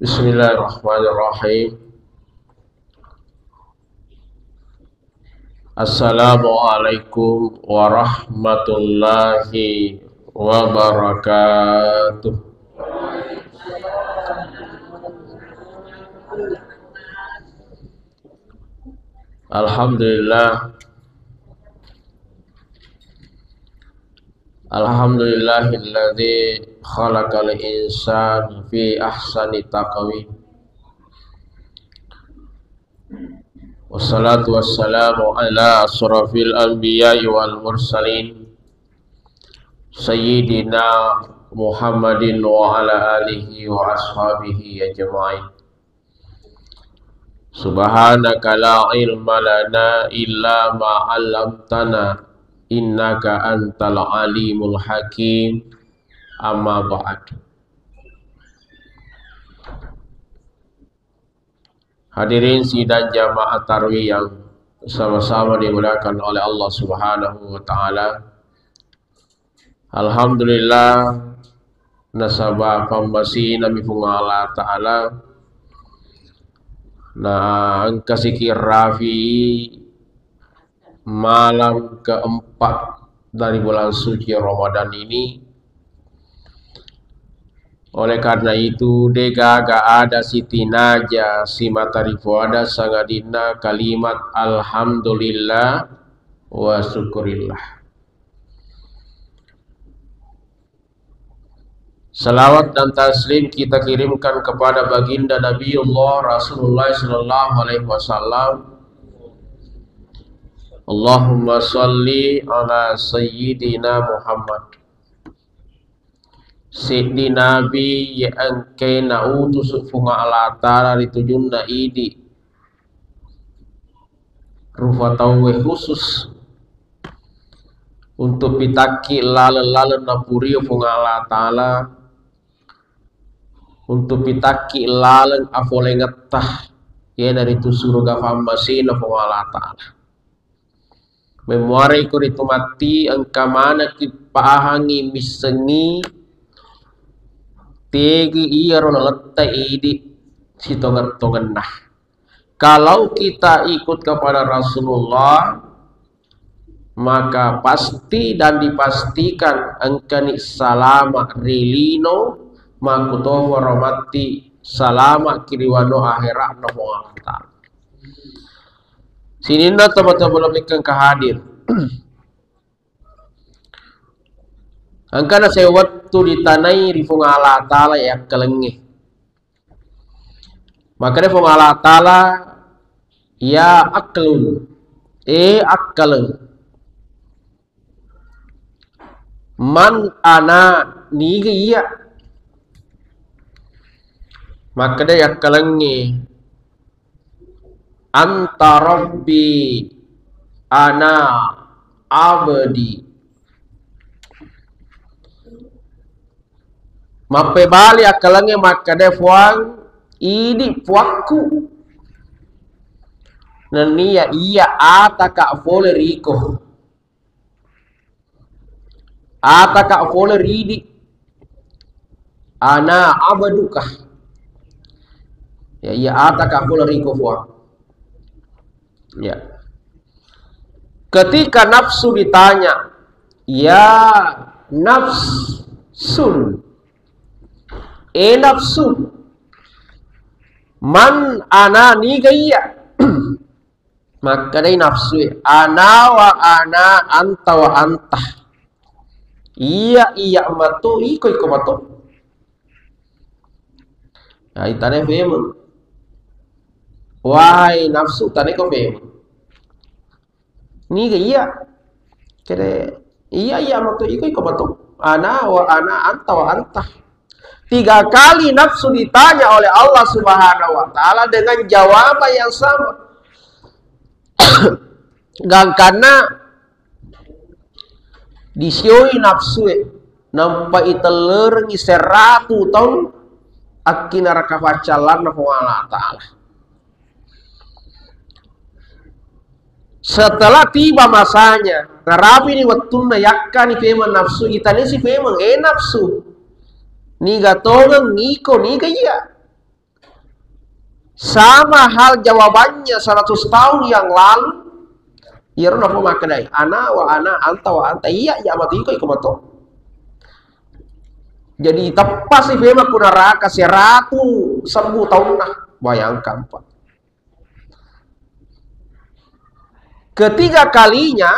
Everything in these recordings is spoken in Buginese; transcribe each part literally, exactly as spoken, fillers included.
Bismillahirrahmanirrahim. Assalamualaikum warahmatullahi wabarakatuh. Alhamdulillah. Alhamdulillahilladzi khalaqal insana fi ahsani taqwim. Wassalatu wassalamu ala asyrafil anbiya'i wal mursalin, sayyidina Muhammadin wa ala alihi wa ashabihi ajma'in. Subhanaka la ilma lana illa ma 'allamtana, innaka antal alimul hakim. Amma ba'd. Hadirin sidang jamaah tarwih yang sama-sama dimuliakan oleh Allah Subhanahu wa Ta'ala. Alhamdulillah, nasaba pammasinami Puang Allah Ta'ala, na engka sikirafi malam keempat dari bulan suci Ramadan ini. Oleh karena itu, degaga ada sitinaja simata ripoada sangadinna kalimat alhamdulillah wa syukurillah. Salawat dan taslim kita kirimkan kepada baginda Nabiullah Rasulullah sallallahu alaihi wasallam. Allahumma salli ala sayyidina Muhammad. Seddi nabi iya engkae nautusu Puang Allah Ta'ala ri tujunna idi rufa tauwe khusus untuk pitakki laleng-laleng napurio Puang Allah Ta'ala, untuk pitakki laleng afolengetta, iyanaritu suruga fammasena Puang Allah Ta'ala. Memuarei ko ritu matti engka manekki pahangi missengi tegi iyaro naletta idi sitongeng-tongenna. Kalau kita ikut kepada Rasulullah, maka pasti dan dipastikan engkani salama ri lino, makkutofaro matti salama ki ri wano akhera'na Puang Allah Ta'ala. Sininna tomatoa bolomikeng ka hadir. Engkana sewwettu ditanai ri Puang Allah Ta'ala yakkalengnge. Makkeda Puang Allah Ta'ala, "Ya aklun, e akkaleng, man ana, niga iya?" Makkeda yakkalengnge, "Anta rabbi, ana abdi." Mappebali akkalengnge makkeda, "Puang, idi puakku. Nenniya iya ataka fole riko. Ataka fole ridi. Ana abduka." Ya, iya ataka fole riko, Puang. Ya. Ketika nafsu ditanya, "Ya nafsun, e nafsu, man ana, niga iya?" Makkedai nafsu e, "Ana wa ana, anta wa anta." Iya, iya mato, iko, iko mato. Nah, itane femeng. Wahai nafsu, tane ko femeng. Niga iya? Kede, iya, iya mato, iko, iko mato. Ana wa ana, anta wa anta. Tiga kali nafsu ditanya oleh Allah Subhanahu wa Ta'ala dengan jawaban yang sama. Gangkanna disioi nafsu e, nampa itellerengngi seratu taung akkinaraka paccallanna Puang Allah Ta'ala. Setelah tiba masanya, narapini wettunna yakkani femeng nafsu, itanisi femeng, e nafsu, niga tongeng iko, niga iya? Sama hal jawabannya seratus tahun yang lalu, iyaro nafo makkedai, "Ana wa ana, anta wa anta, iya, iya matu iko, iko matu." Jadi teppasi fema ku neraka seratu sebbu taunna. Bayangkan, Pak. Ketiga kalinya,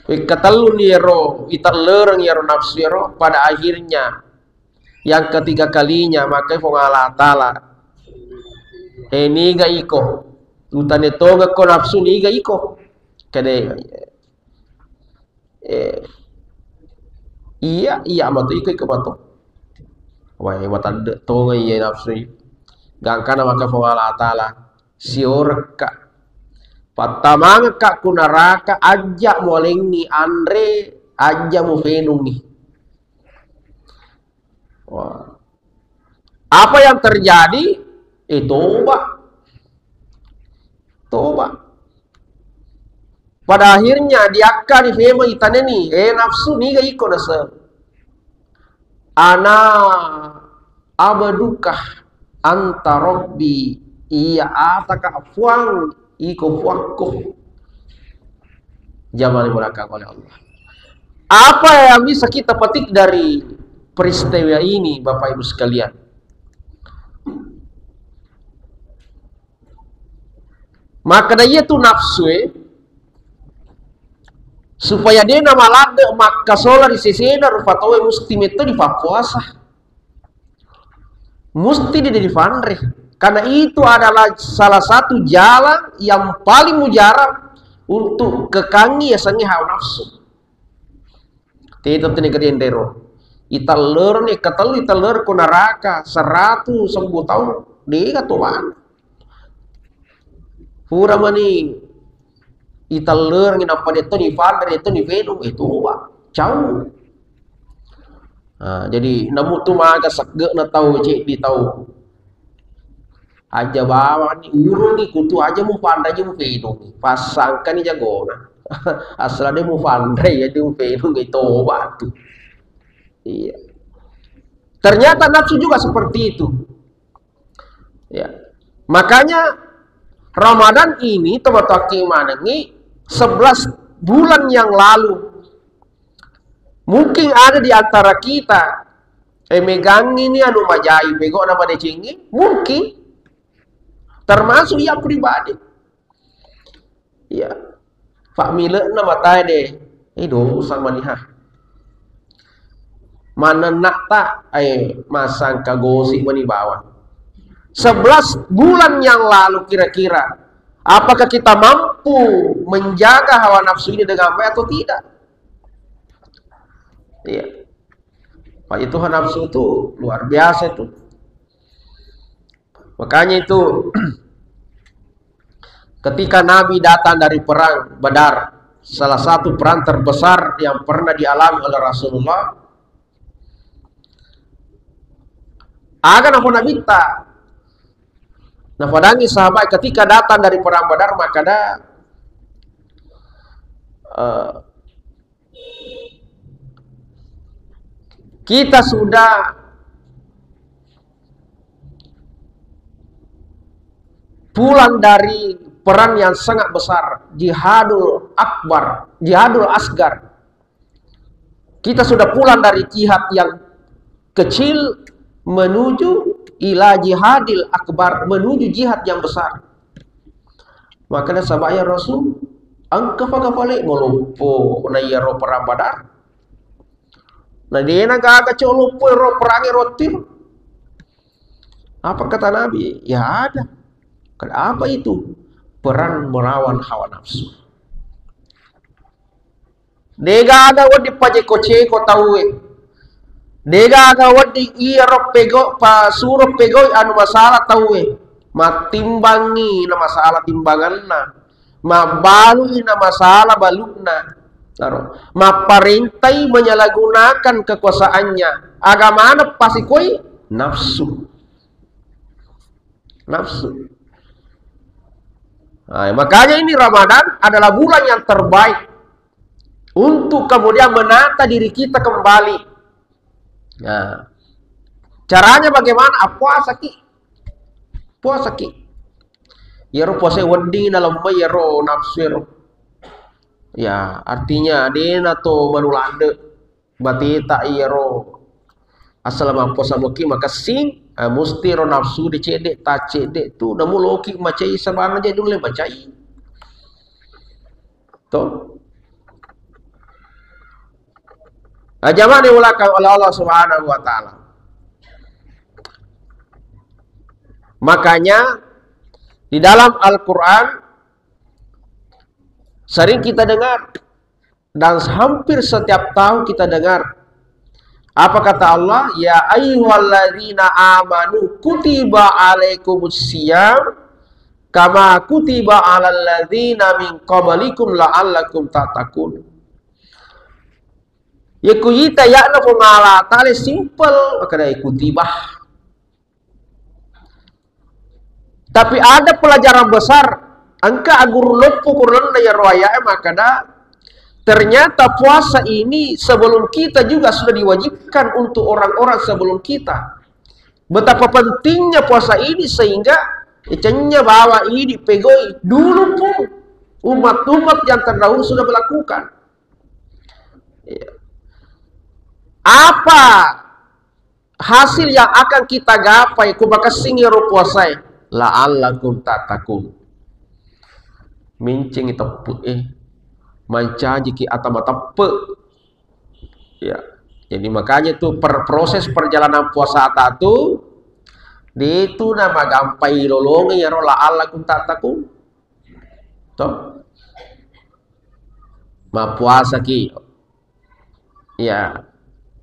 wekka telluni ero, itellereng ero nafsu ero, pada akhirnya yang ketiga kalinya makai Puang Allah Ta'ala, "Eh, niga iko? Utane tongekko nafsu, niga iko?" Kede, eh, "Iya, iya matu iko, iko matu." Wae, watadde tonga iya nafsu. Gangkana maka Puang Allah Ta'ala, "Siorekka. Pattamangekka ku neraka, ajja mualengi anre, ajja mufenungi." Wah. Apa yang terjadi? Eh, toba. Toba. Pada akhirnya diakkani fema itaneni, eh, nafsu, niga iko nase. "Ana abduka anta rabbi, iya ataka Puang, iko Puangku." Jamaah dimuliakan oleh Allah. Apa yang bisa kita petik dari peristiwa ini, Bapak Ibu sekalian? Makkeda iyatu nafsu e, supaya de namaladde makkasola ri sesena rupa tauwe, musti metto dipappuasa. Musti de difanre. Karena itu adalah salah satu jalan yang paling mujarab untuk kekangi yasengnge hawa nafsu. Teta tene gede ndero. Itellerni, katellu itellerko neraka seratu sebbu taung. Dega tobana. Pura mani itellerni, nappa detto ni fanda, detto ni fenu, eh, toba. Cau. Nah, jadi namu tu maga segge na tau, ceddi tau. Aja bawani, urungi kutu aja mufanda, aja mufenungi. Pasangkani jagona. Asal de mufanda, ya de mufenungi, toba tu. Iya. Ternyata nafsu juga seperti itu. Ya. Makanya Ramadan ini, teman-teman, manengi sebelas bulan yang lalu, mungkin ada di antara kita, eh, megangi ni anu majai, pegona madecengi, mungkin termasuk ia pribadi. Iya. Pak mile'na matae de, eh, dosa maniha. Manenna ta, eh, masangka gosip mani bawang. Sebelas bulan yang lalu kira-kira, apakah kita mampu menjaga hawa nafsu ini dengan baik atau tidak? Iya. Pak, itu hawa nafsu itu luar biasa itu. Makanya itu, ketika Nabi datang dari perang Badar, salah satu perang terbesar yang pernah dialami oleh Rasulullah, aga nafo Nabitta, nafadangi sahabat ketika datang dari perang Badar, maka ada, eh, kita sudah pulang dari perang yang sangat besar, jihadul akbar, jihadul asgar. Kita sudah pulang dari jihad yang kecil menuju ila jihadil akbar, menuju jihad yang besar. Makanya sahabat, "Ya Rasul, engka fagafale moloppo na iyaro perang Badar?" Na dena gaga colopo ro perang rottir. Apa kata Nabi? Ya ada. Kenapa itu? Perang melawan hawa nafsu. Degaga wedding paceko-ceko tauwe. Degaga wedding iyaro pego, pasuro pegoi anu masalah tauwe. Mattimbangi na masalah timbanganna. Mabbalui na masalah balukna. Naro. Mapparentai menyalahgunakan kekuasaannya. Agamana pasikoi nafsu. Nafsu. Nah, makanya ini Ramadan adalah bulan yang terbaik untuk kemudian menata diri kita kembali. Nah, caranya bagaimana? Puasa ki. Puasaki. Iyaro puasa wedding nalemmai iyaro nafsu ero. Ya, artinya dena to manu ladde. Bateta iyaro asal mappuasa muki makessing, eh, musti ro nafsu dicedde, taccedde tu namuloki macai sabana je nulle macai. To. Ajamane ulaka oleh Allah Subhanahu wa Ta'ala. Makanya di dalam Al-Quran sering kita dengar dan hampir setiap tahun kita dengar apa kata Allah, "Ya ayyuhalladzina amanu kutiba alaikumus siyam kama kutiba alal ladzina min qablikum la'allakum tattaqun." Yekku ita yakna Puang Allah Ta'ala simple, makana kutiba. Tapi ada pelajaran besar, engka aguru loppo kuranna ya roaya makana ternyata puasa ini sebelum kita juga sudah diwajibkan untuk orang-orang sebelum kita. Betapa pentingnya puasa ini sehingga icenya bawa ini pegoi dulu pun umat-umat yang terdahulu sudah melakukan. Iya. Apa hasil yang akan kita gapai ku makessingi ro puasae? La'allakum tattaqun. Mincengi teppe, eh. Mancajiki ata mateppe. Ya. Jadi makanya tu per-, proses perjalanan puasa ta tu itu nama gampai lolongi ya ro la'allakum tattaqun. To? Mappuasaki. Ya,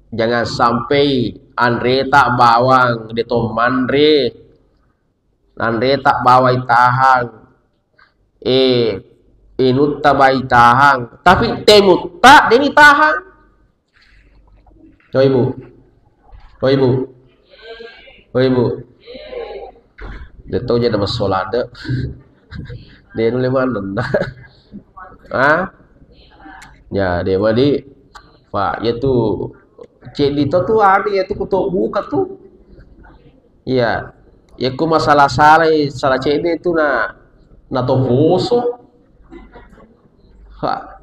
jangan sampai anreta bawang de to manre. Anreta bawai tahang. Eh, inutta bai tahang. Tapi temutta deni tahang. Oh, Ibu. Oh, Ibu. Oh, Ibu. De to je na massolade. De nulle manenna. Ah? Ya, de wadi. Pak, ya tu ceddi to tu anu ya tu kuto buka tu. Iya. Ya ku masalah-salah, salah ceddi tu na na to poso. Ha.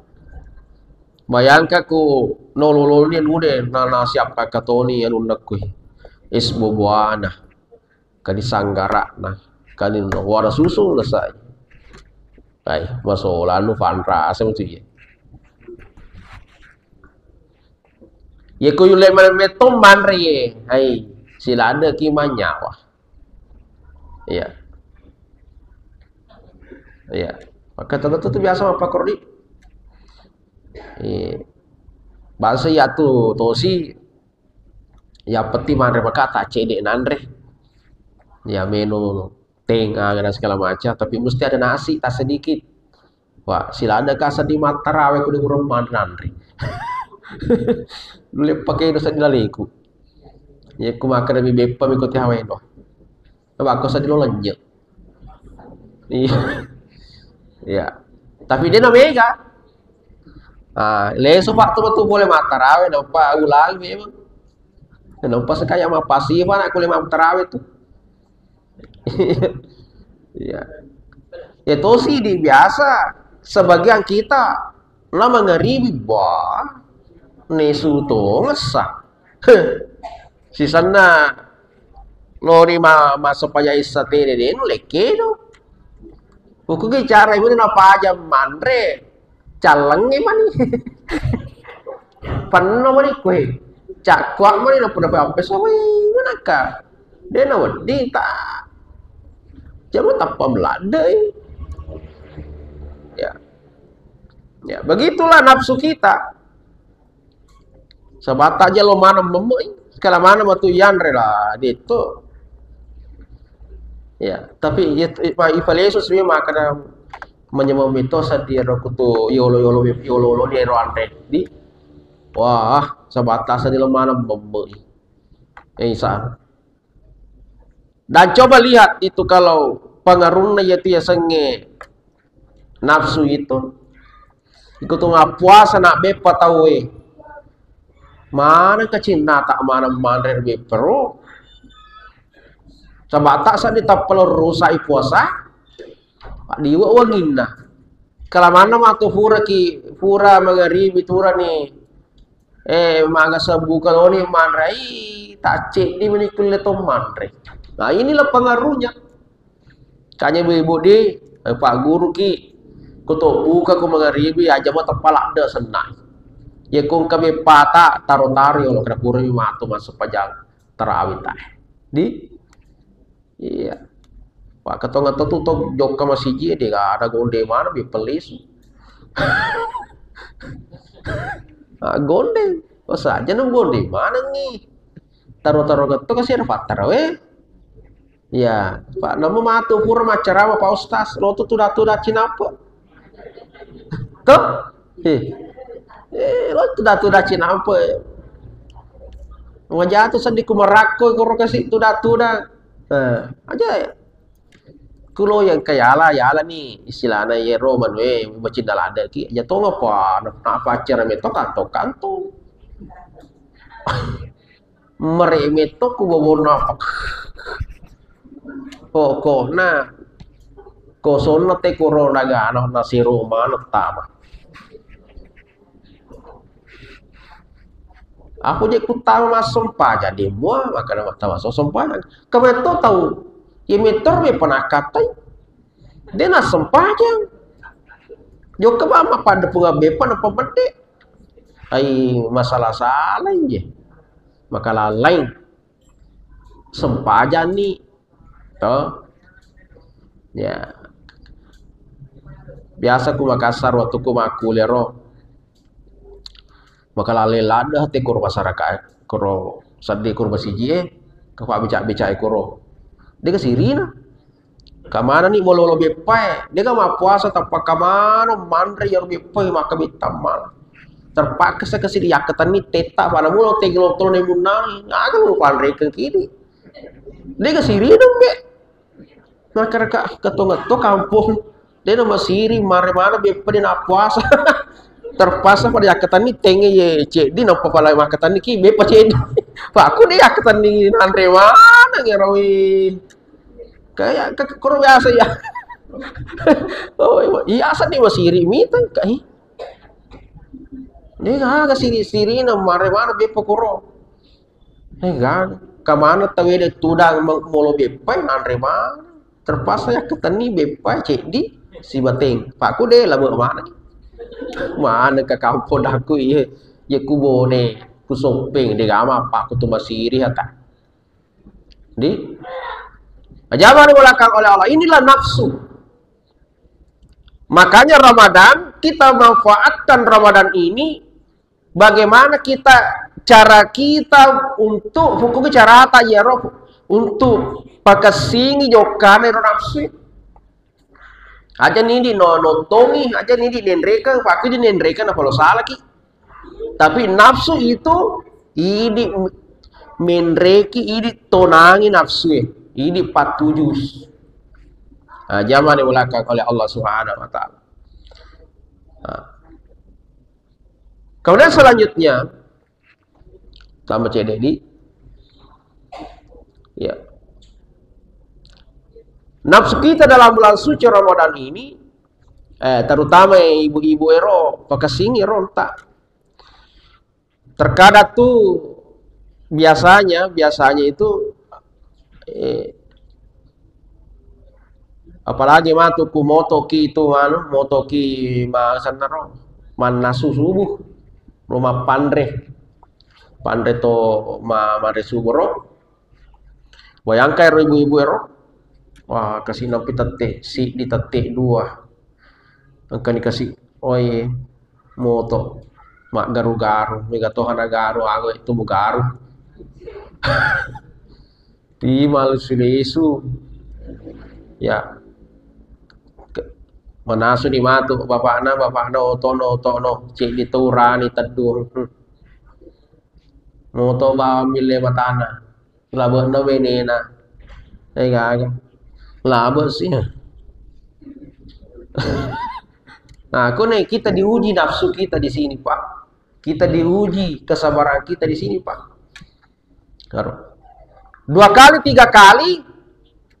Bayangka ku nololoni anu de na, na siap kakatoni anunna kui. Es bubuana. Kani sanggara'na. Kani wara susu na sai. Ai, masola anu fanrasa mutu ye. Ye ku yulle metto manre ye. Ai, siladeki manyawa. Iya. Iya. Maka tentu tu biasa mappakordi. Eh, bangsa iya tu tosi, yang penting manre maka tak cedek nanre. Ya menu tengah dan segala macam, tapi mesti ada nasi tak sedikit. Wah, silada ka seddi mattarawe ku di burung manre nanre. Nulle pakai dosa di laleku. Ya ku makan lebih bepa miko tihawe no. Coba aku seddi lo lenye. Iya. Iya. Tapi dia na mega. Ah, lesu Pak tu betul boleh mattarawe nampa ulang memang. Nampa sekaya mapasi Pak nak kuliah mattarawe tu. Iya. Ya tosi di biasa sebagian kita lama ngeribi bah nesu to ngessa. Sisanna lori ma-, masuk pajak issa tede de no lekke do. Kukugi cara ibu na paja manre. Callengnge mani. Penno mani kue. Cakkuak mani na pada pampes wai manaka. De na wedding ta. Jamu tappa meladde. Ya. Ya, begitulah nafsu kita. Sabata aja lo maneng memmoi. Kala maneng matu yanre lah, de to. Ya, tapi ya, ma ifalesu sih makana menyemom itu sadia ro kutu yolo yolo yolo yolo ni ro anre. Di, wah, sabata sadia lo maneng memmoi. Eh, sa. Dan coba lihat itu kalau pengaruhnya yaitu ya senge nafsu itu. Iko tu mappuasa nak beppa tauwe. Mana kecinna tak mana manre beppa ro. Sabata' seddi tappa lo rusa'i puasa, paddiwe' wenginna. Kalamanna matu puraki, pura mangaribi turani, eh, maga sebbu kaloni manre, ai, tacceddi meni kulle to manre. Nah, inilah pengaruhnya. Kanya ibu-ibu di, eh, pagguruki, ko to buka ko mangaribi, aja mo teppa ladde senna. Ye ko engka beppata, taro-taro yolo, kena purami matu massempajang tarawih ta. Di? Iya. Pak, ketong-ketong tu to jokka masiji, de' ada gonde mana, beppa lisu. Ah, gonde. Pas aja nang gonde mana ngi. Taro-taro getto kasi ada fattara we. Iya, Pak, namo matu pura maccarama Pak Ustaz, lo tu tuda-tuda cinampe. Tuh? Eh. Eh, lo tuda-tuda cinampe. Wajatu seddi ku marakko koro kasi tuda-tuda. Eh, aja ya. Kulo yang kayala, yala ni istilahna ye Roman we, macinna ladeki. Aja tong apa, apa acara meto kantong-kantong. Mere' metto ku bobonna apa. Pokokna kosonna te koro nagana nasero maneng tama. Aku je' kuttama massempajang, de' mua makkeda mattama so sempajang. Kametto tau, ye mettor me panakkatai. De' nassempajang. Jokka ba mappadde punga beppa nappa medde. Ai, masalah-salah inje. Maka lalai. Sempajanni. To? Ya. Biasa ku Makassar waktu ku makkulero. Maka lalai ladde te koro masyarakat, koro seddi koro basiji e, ke pabbeca-beca e koro. De' ga sirina. Kamanani molo-molo beppae, de' ga mappuasa tappa kamano manre iyaro beppae makkabetta mala. Terpaksa kasi diyakkatenni tetta pada mulo tegel tolone munnangi, aga lo panrekeng kidi. De' ga sirina be. Makkeda ka, ketongetto kampong, de' na masiri, mare mana beppa de' nappuasa. Terpaksa pada yakkatenni tenge ye ceddi, nappa pala makkatenni ki beppa ceddi. Pakku de' yakkatenni nanre mana ngerawi. Kayak ke, koro biasa ya. Oh, iya, asa de' masiri mitang kai. De' gaga siri-sirina mare mana beppa koro. Eh, gaga. Kamana tawede tudang me-, molo beppai nanre maneng. Terpaksa yakkatenni beppai ceddi sibateng. Pakku de' labe maneng. Maneng ka kampong daku iye, iye ku Bone, ku Soppeng, de' gama pakku tu masiri ata. Di? Ajabani belakang oleh Allah. Inilah nafsu. Makanya Ramadan, kita manfaatkan Ramadan ini bagaimana kita, cara kita untuk hukum carata iyaro untuk pakessingi jokkana ero nafsu. Aja nidi no nontongi, aja nidi nenrekeng, pakku di nenrekeng apa lo salaki. Tapi nafsu itu idi menreki, idi tonangi nafsu e, idi patuju. Nah, jamani ulaka oleh Allah Subhanahu wa Ta'ala. Nah. Kemudian selanjutnya, tambah cedek di, ya. Nafsu kita dalam bulan suci Ramadan ini, eh, terutama ibu-ibu ero, pakessingi ero, tak. Terkadang tuh biasanya, biasanya itu, eh, apalagi matu ku motoki itu, anu, motoki ma-, sanaro, mannasu subuh, rumah panre, panre to ma-, mare subuh ro. Bayangkan ero ibu-ibu ero, wah, kasi nampi tette, si di tette dua, engkani kasi, oi, moto, maggaru-garu, mega toha nagaru, ago itu mugaru. Timal sulesu. Ya. Ke-, manasu ni matu bapakna, bapakna otono, otono, ceddi taurani teddung. Hmm. Moto bawang mille matana. Labe'na benena. Eh, gaga. Labe' sih. Nah, kone kita diuji nafsu kita di sini, Pak. Kita diuji kesabaran kita di sini, Pak. Baru. Dua kali, tiga kali,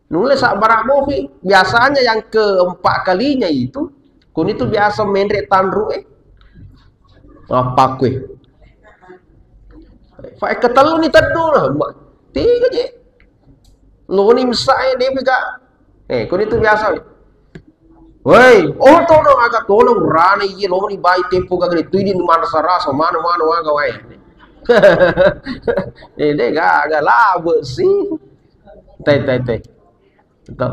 Nulle sabbara mofi. Biasanya yang keempat kalinya itu, kuni tu biasa menre tanru e. Apa kue? Fa ketellu ni teddu na, ma-, tiga je. Loni mesa e, de mega. Eh, kuni tu biasa. Woi, oh, tolong aga, tolong rane, iya, loni bai tempo gaga de, tu di mana sarasa, mana, mana, aga wae. Eh, de gaga labe sih. Teh, teh, teh. Betul.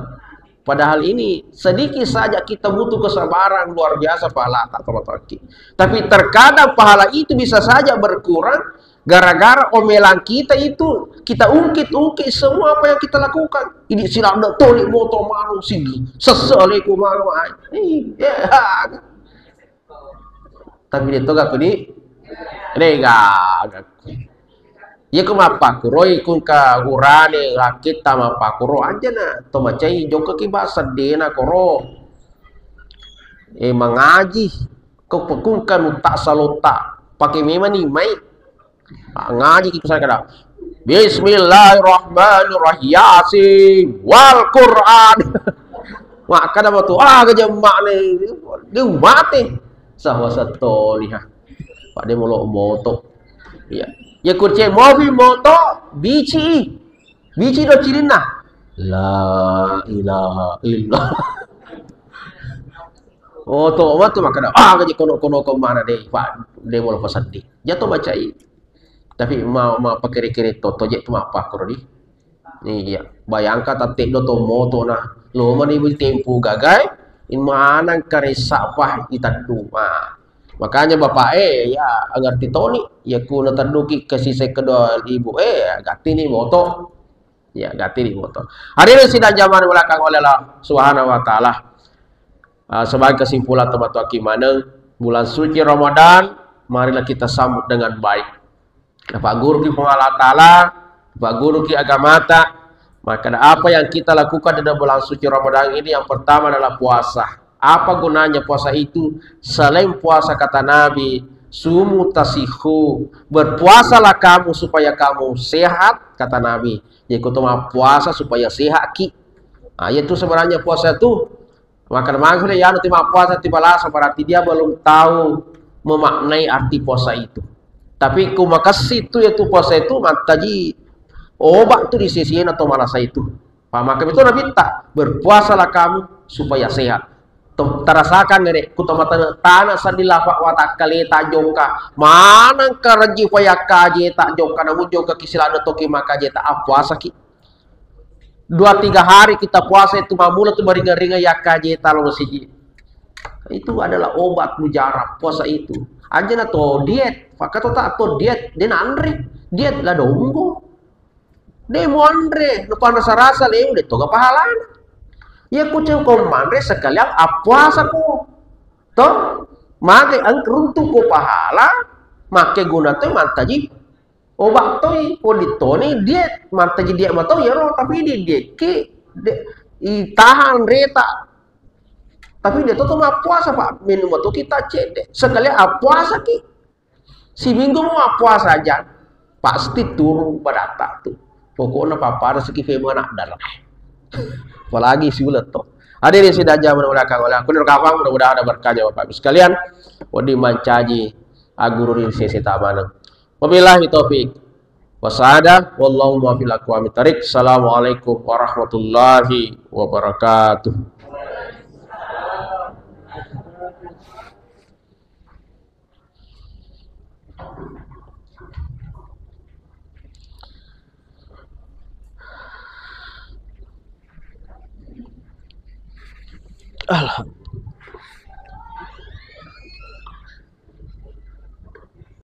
Padahal ini sedikit saja kita butuh kesabaran luar biasa pahala tak teman-teman. Tapi terkadang pahala itu bisa saja berkurang gara-gara omelan kita itu, kita ungkit-ungkit semua apa yang kita lakukan. Ini silap toli moto manu sini, seseleku manu ai. Iya. Tapi de to gakku di, de gaga. Iya ku mappakuroi ku engka urane lakitta mappakuro aja na to macai jokka ki ba seddena koro. Eh, mangaji. Ko pekungka nutta salotta. Pake memang ni mai. Ah, ngaji ki pesan kada. Bismillahirrahmanirrahim. Yasin wal Quran. Makkada matu, ah, gajah emak ni. Dia mati. Sahwa setoli ha. Pak de molo moto. Iya. Ya kurce mobil moto, bici. Bici do cirinna. La ilaha illallah. Oh, to, matu makkada, ah, gaji kono-kono ko mana de, Pak, de molo pesan di. Jato bacai. Tapi ma, ma pakere-kere to, to je tu mappakkuro di. Iya, bayangkan tatte do to moto na. Lo mani tempo gagai, manang karesa pa itaddu. Ah. Makanya bapak eh, ya, ngerti toni. Ya ku natadduki ke sise kedua ibu eh, gatti ni moto. Ya, gatti ni moto. Hadirin sidang jamaah di belakang oleh Allah Subhanahu wa Ta'ala. Ah, sebagai kesimpulan, teman-teman, gimana bulan suci Ramadan, marilah kita sambut dengan baik. Napagguruki Puang Allah Ta'ala, napagguruki agamata, maka apa yang kita lakukan di dalam bulan suci Ramadan ini, yang pertama adalah puasa. Apa gunanya puasa itu? Selain puasa, kata Nabi, "Sumu tasihu, berpuasalah kamu supaya kamu sehat," kata Nabi. Jadi, kita mau puasa supaya sehat ki. Nah, itu sebenarnya puasa itu. Maka maksudnya ya nanti mau puasa tiba lasa, berarti dia belum tahu memaknai arti puasa itu. Tapi ku makasih itu, yaitu puasa itu mantaji obat tu di sisi atau malasa itu. Pak maka itu Nabi tak, "Berpuasalah kamu supaya sehat." Tuh, terasakan ngene, ku teman-teman tanah sandi lapak watak kali tak jongka. Manang karaji payakaje tak jongka, namun jongka kisilana toki makaje tak apa saki. Dua tiga hari kita puasa itu mamula tu maringa-ringa ya kaje talo siji. Itu adalah obat mujarab puasa itu. Aja na to diet, maka to tak to diet, dia nanre, diet lah donggo. De muanre, lupa rasa-rasa le, udah toga pahalana. Ya ku ceng ko manre sekalian appuasa ko. To, mage ang runtu ko pahala, make guna to mantaji. Obat toi, podi toni diet, mantaji diet matau ya ro, tapi di diet ki, de, itahan reta. Tapi dia tuh mappuasa, Pak. Minum tuh kita cek deh. Sekalian appuasa ki. Siminggu mau puasa aja, pasti turun pada tu. Pokoknya papa ada segi fema nak darah. Apalagi siulet to. Ada di sini aja mudah-mudahan kang oleh aku nih kapang, mudah-mudahan ada berkahnya Bapak Ibu sekalian. Wadi mancaji aguru di sesi tamanang. Wabillahi taufik wasadah, wallahu muwaffiq ila aqwamit thariq. Assalamualaikum warahmatullahi wabarakatuh. Alhamdulillah.